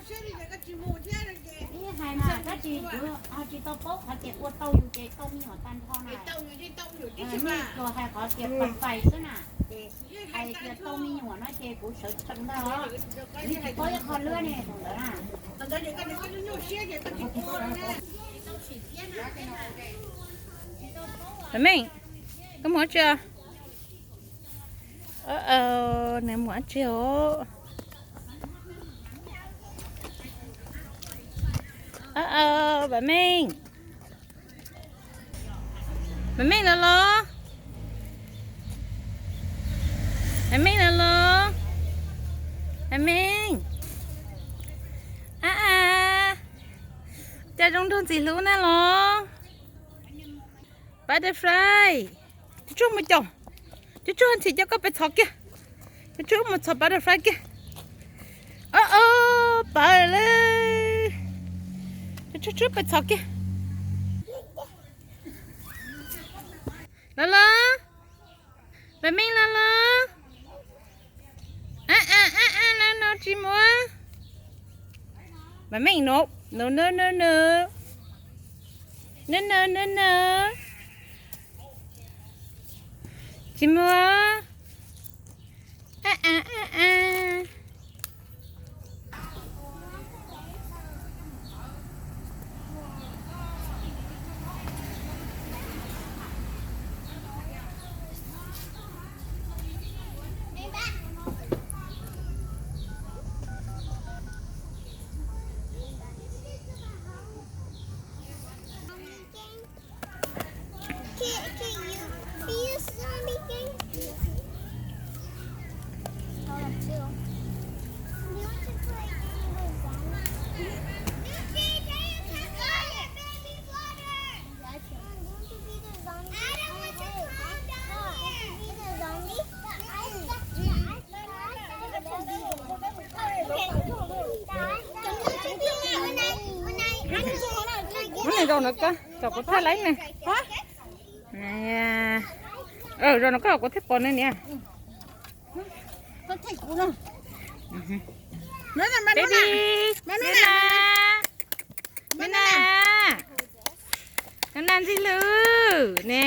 Ib hais mas tab sis kuv ho tsis tau paub qhov tias ua tau yus ces tau me nyuam tag nrho na. Nej tsuas hais qhov tias pais pais xwb na. Hais tias tau me nyuam no ces kuv sawv tsees ntag os. Tsis paub ib qho luaj ne tus ntawd na. Pam Meej, koj mus dab tsi? Nws mus dab tsi os? Pam Meej, Pam Meej los los? Pam Meej los los? Pam Meej, a a, cas zoo nraug ntxim hlub na los? Butterfly, cov tshuaj mus caum, cov tshuaj ntxim coj koj pais txhom kiag, cov tshuaj mus txhom butterfly kiag. Ob, ob, pawv lawm, cov tshuaj tshuaj pais txhom kiag. Los los, Pam Meej los los? A a a a, no no tsis mus. Pam Meej no, no no no no, no no no no, tsis mus. A a a a. Can, can you be a zombie, can you? Hold on, too. You want to play in the zombie? Baby, water! I want to be the zombie. I don't want to come down here. I want to be the zombie. Hnub no rau no koj, rau kuv thaij laib ne. Rau no koj kuv thiaj pom ne niam. Baby, Nana, Nana, Nana ntxim hlub ne.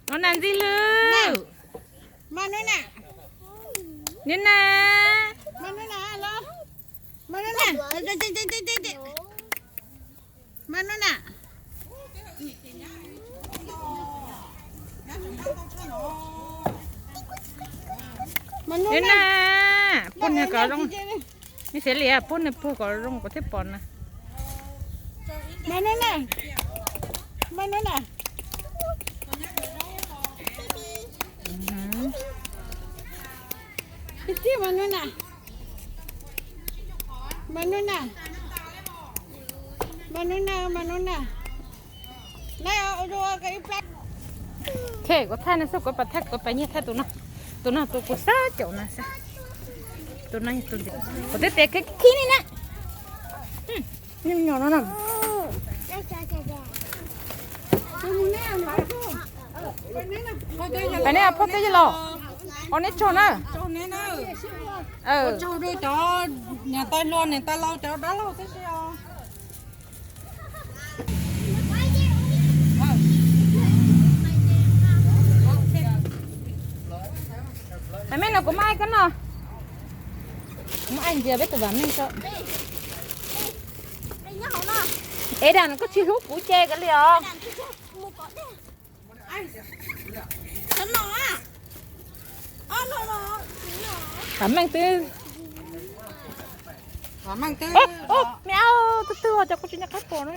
Nana ntxim hlub. Nana. Nana. Nana, pub nws kom zoo. Nws xav li pub nws puag kom zoo kuv thiaj pom na. Them kuv thaij no xwb, kuv pab thaij, kuv pab nyiag thaij tus no. Tus no tus kuv xav caum no xwb. Tus no yog tus ntxim, kuv twb tias khib khib li na. Nyob no no. Pab neb phauj teb los, ua neb tsaug na. Tsaug rau cov niam tais hluas niam tais laus cov dab laug tib si os. Pam Meej no kuv muab koj no, kuv muab ntsia peb tus Pam Meej tso. Es dag no koj tsis hlub kuv ces kav liam os. Pam Meej twb, me au, twb twb cov kuv tsis nco qab pom na.